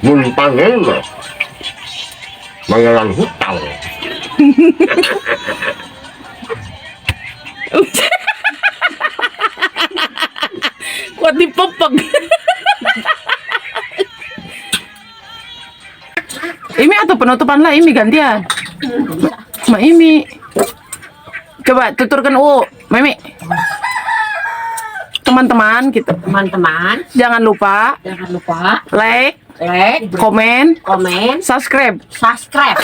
Mun panen mah bayaran hutang. Kuat dipepek. Imi atau penutupan lah Imi gantian. Ma Imi. Coba tuturkan U, Mimi. Teman-teman gitu. Teman-teman, Jangan lupa jangan lupa like, like, komen, komen, subscribe, subscribe,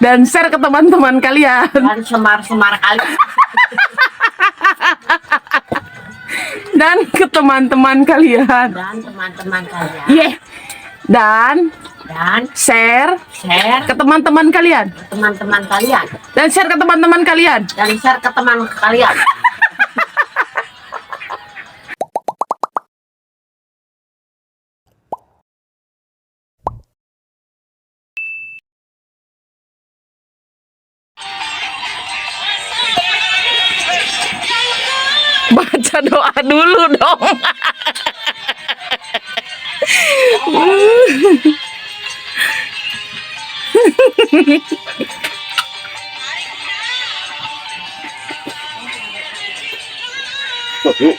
dan share ke teman-teman kalian. dan semar-semar kali. Dan ke teman-teman kalian. Dan teman-teman kalian. Yeah. Dan Dan share share ke teman-teman kalian. ke teman-teman kalian. Dan share ke teman-teman kalian. Dan share ke teman kalian. Baca doa dulu dong. Yuk.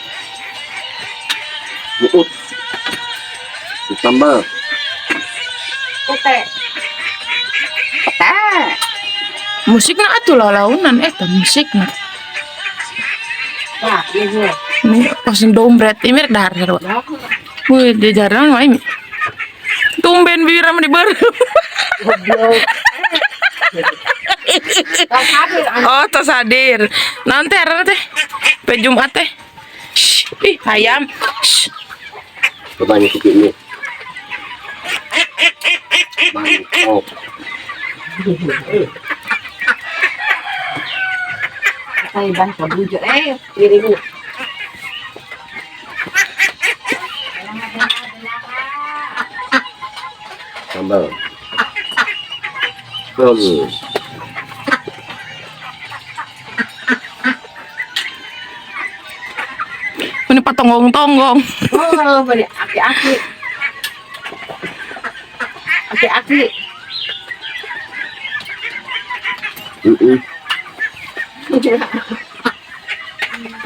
Uut. Ditambah. Oke. Musikna atuh launan eta musikna. Ya, ini. Ini pas dombret ini rek dahar sarua. Wih, di jalan mah ini. Tumben bibir mah diberem. Oh, tos hadir. Naon teh arana teh? Pe Jumat teh. Shh, ih ayam. Shh. Coba nih ini. Mantap. Saya bahas bujur. Piringnya. Sambal. Hmm. Ini patonggong-tonggong. Oh, beri aki-aki. Aki-aki.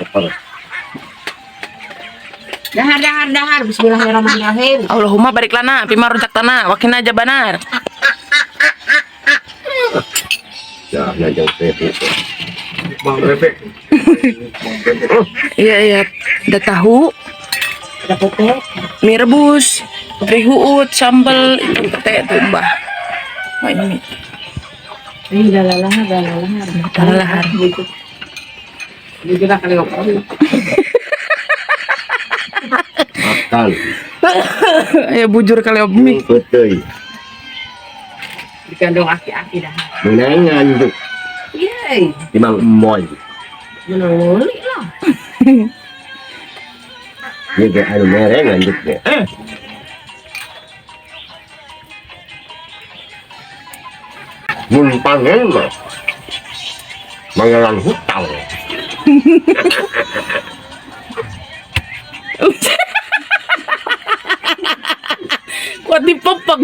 Apa? Dahar, dahar, dahar. Bismillahirrahmanirrahim. Allahumma barik lana fima razaqtana wa qina azabannar. Ya, najang bebek. Bang bebek. Bang bebek. Iya, iya. Ada tahu, Ada pete. mie rebus, rihuut, sambal, itu pete tuh, Mbah. Wah, ini Ini dalalahar, dalalahar. Dalalahar. Bujur. Bujur lah kali ngobrol. Makan. Ya bujur kali mie. Betul. Dikandung aki-aki dah. Menangan tuh. Yeay. Timang moy. Menang muli lah. Ini kayak anu mereng lanjut deh. Mun panen mah bayaran hutang. Kuat dipepek.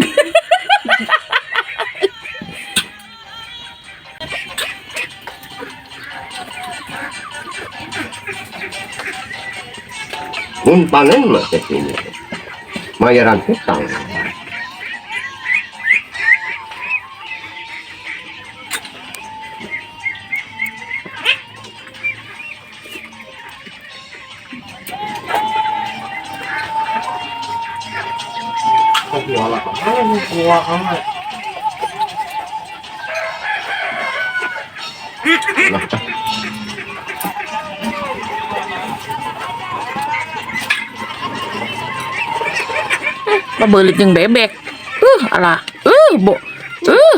Mun panen mah teh ini. Bayaran hutang. Pabelit jeung bebek. Alah. Bo. Uh,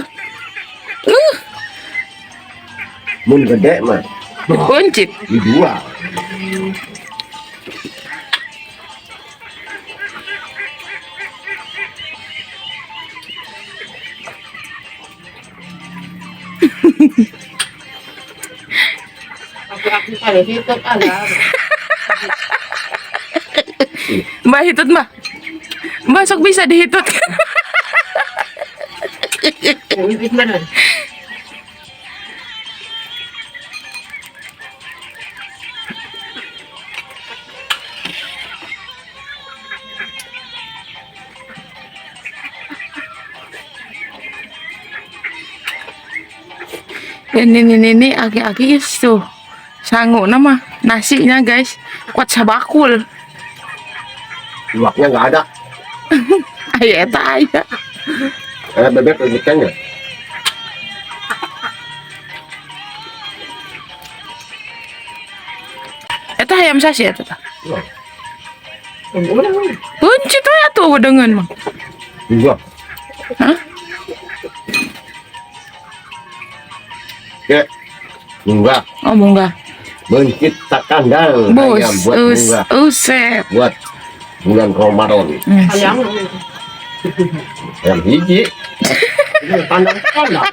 Mun gede mah Kuncit. dijual. Aki-aki kali situ ada. Mbah hitut, Mbah. Mbah sok bisa dihitut. Wibit mana? Ini aki-aki guys tuh. Sangu nama nasinya guys. Kuat sabakul. Iwaknya nggak ada. Aya eta aya. Karena bebek ikannya. Eta hayam sasi eta tah. Wah, Udah, udah. Buncit we atuh wedengeun mah. Iya. Hah? Ya. Munggah. Oh munggah. Bencit tak kandang. Bos, Ayam buat us, munggah. uset. Buat bulan Ramadan. Ayam. Ayam hiji. Ini kandang kandang.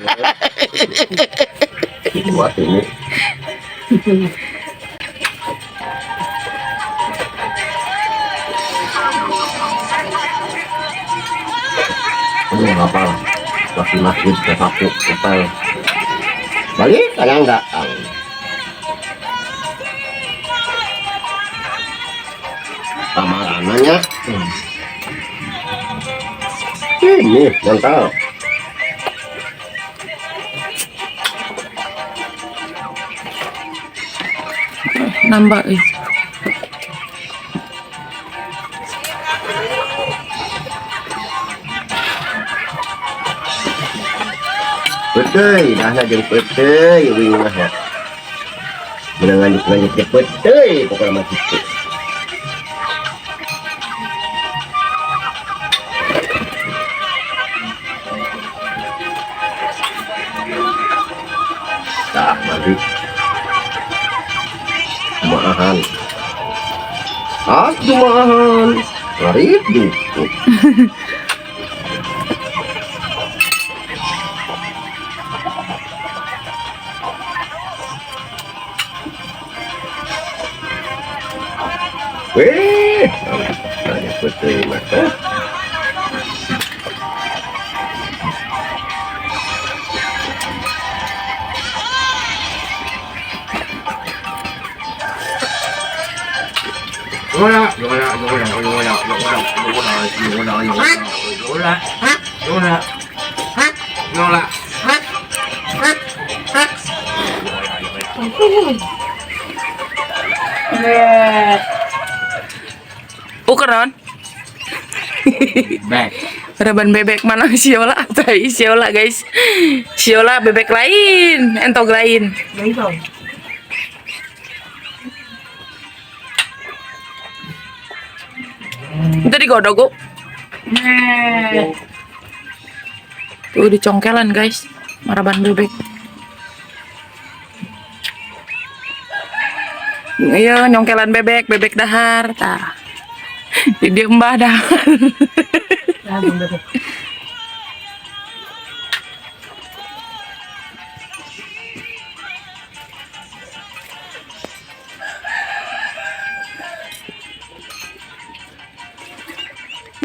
Buat ini. Aduh, apa? Masih masjid ke sapu kepal. Balik kalian enggak? Tamarananya. Ini mantap. Nambah eh. Peuteuy, dahna jeung peuteuy wing mah ya. Beunang lanjut-lanjut ge peuteuy pokokna mah kitu. Tah, mandi. Maahan. Aduh maahan. Ngarit duh. Wih, nanya peuteuy mah. Eh. Yola, yola, yola, yola, yola, yola, yola, yola, yola, yola, yola. Ukeron. Back. Reban bebek mana Siola? Tai Siola guys. Siola bebek lain, entog lain. Baik, Itu digodok kok. Tuh dicongkelan guys. Maraban bebek. Iya, nyongkelan bebek, bebek dahar. Tah. Di dia mbah dahar.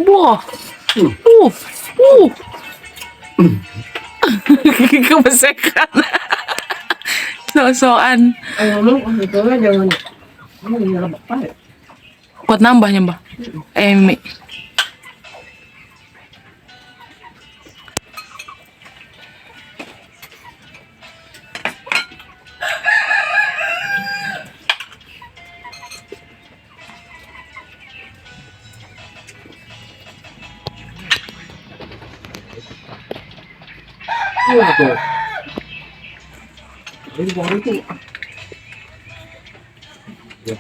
Wah. Uh. Kebesekan. Sok-sokan. Ayo ngomong, itu jangan. Kamu nyala bapak. Kuat nambahnya, Mbah. Emi. Iya tuh. Ini baru tuh. Ya.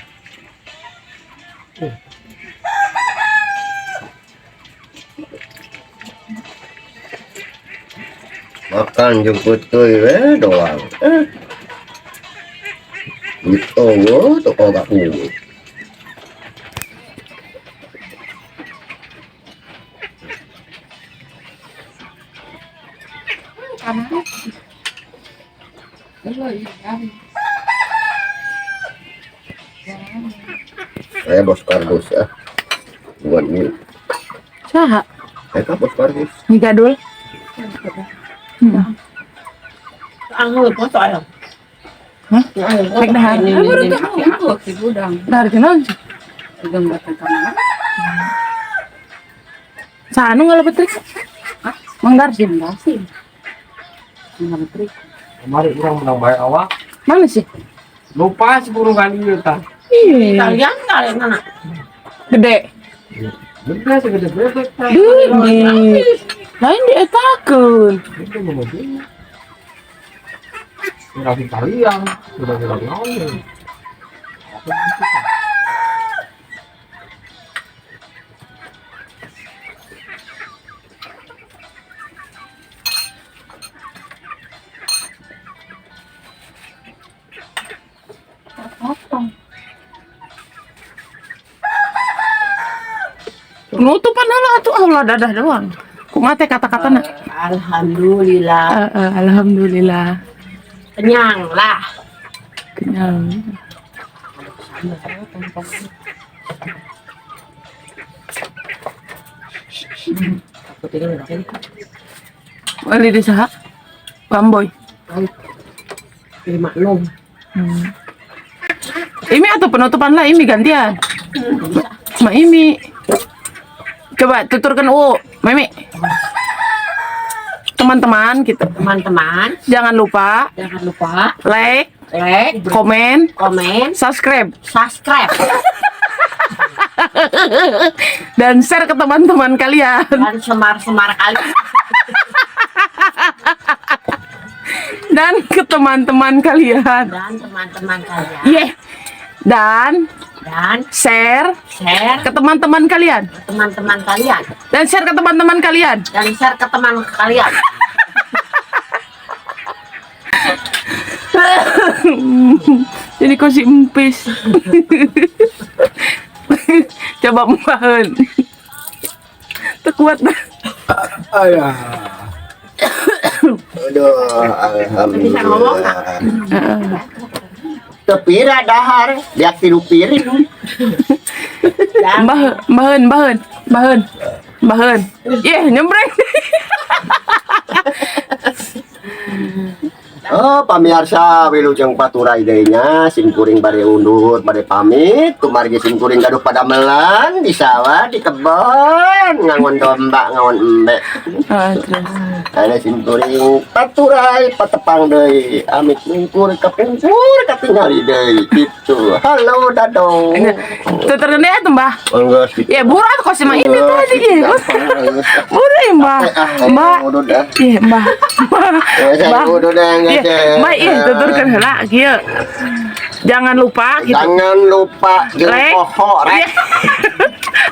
Makan jeung peuteuy we doang. Eh. Duit eueuh teu gak puguh. Saya bos kardus ya. Buat mil. Saha? Eta bos Fargus. Nyi Gadul. Angel foto ayo. Hah? Rek dahar. Ini, Ah, baru ini, tahu. ini. Si gudang. Dahar kunaon sih? Gudang batang kamar. Saha nu ngalebet trik? Mang Darsim. Darsim. Ngalebet trik. Kemarin orang menang bayar awak. Mana sih? Lupa 10 kali ya tah. Iya. Kalian kalian mana? Gede. Bener segede bebek tah. Gede. Lain dietakeun. Itu mau mobil. Rapi kalian, sudah sudah ngomong. Penutupan heula atuh Allah dadah doang. Kumaha teh kata-katana? Alhamdulillah. Alhamdulillah. Kenyang lah. Kenyang. Wali di saha? Bamboy. 56. Ini atau penutupan lah ini gantian. Ma Imi. Coba tuturkan U, Mimi. Teman-teman gitu. Teman-teman, Jangan lupa jangan lupa like, like, komen, komen, subscribe subscribe dan share ke teman-teman kalian. dan semar-semar kali. Dan ke teman-teman kalian. Dan teman-teman kalian. Yeah. Dan Dan share share ke teman-teman kalian. ke teman-teman kalian. Dan share ke teman-teman kalian. Dan share ke teman kalian. Jadi kok si empis. Coba mbaheun. Teu kuat dah. Ayah. Aduh, Bisa ngomong nggak? alhamdulillah. Tepira dahar, lihat tilu piring. Dan Mbah, mbaheun, mbaheun, mbaheun. Mbaheun. Yeh, nyembreng. Oh, pamirsa wilujeng paturai deui nya, sim kuring bade undur, bade pamit, kumargi sim kuring gaduh padamelan di sawah, di kebon, ngangon domba, ngangon embe. Ah, terus. Ada sim kuring paturai patepang deui, amit mungkur kapungkur katingali deui gitu. Halo dadong. Tuturkeun deui atuh, Mbah. Enggak gitu. Ya burat kok si Mang Imi tadi ya. Buru ya, Mbah. Mbah. Iya, Mbah. Mbah. Mbah. Iya, Mbah, iya tuturkeun heula kieu. Jangan lupa gitu. Jangan lupa jeung Like. poho rek.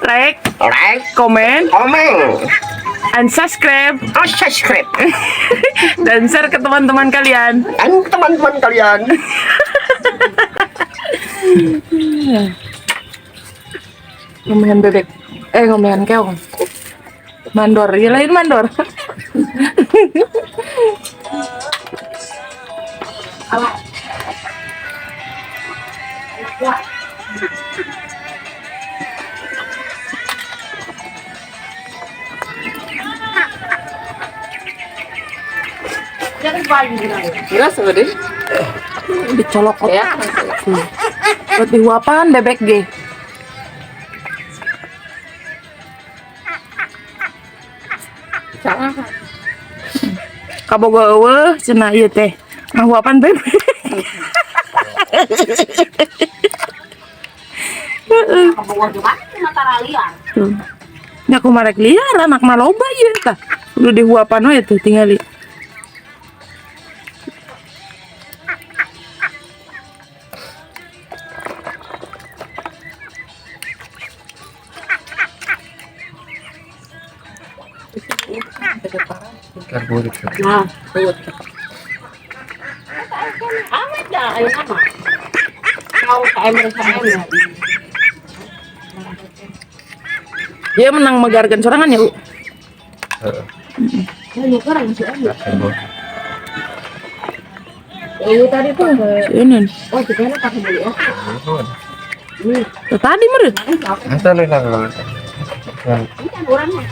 Like, Rek, komen, komen, and subscribe oh, subscribe. dan share ke teman-teman kalian. Dan teman-teman kalian. Ngomean bebek. Ngomean keong. Mandor, ya lain mandor. Jelas sebenarnya. Dicolok Ya. Buat dihuapan bebek ge. Salah. Kabogo eueuh cenah ieu teh. Ngahuapan bebek. Bogor juga mata liar. Tuh. Nya kumaha rek liar anak mah loba ieu tah. Udah dihuapan we tuh tingali. Nah, awet dah ayo nama. Kau KM KM. Dia menang megarkan sorangan ya, U. Iya tadi tuh. Ini. Oh, kita pakai beli ya. Tuh, tadi meureun. Asal lah. Ini kan urang mah.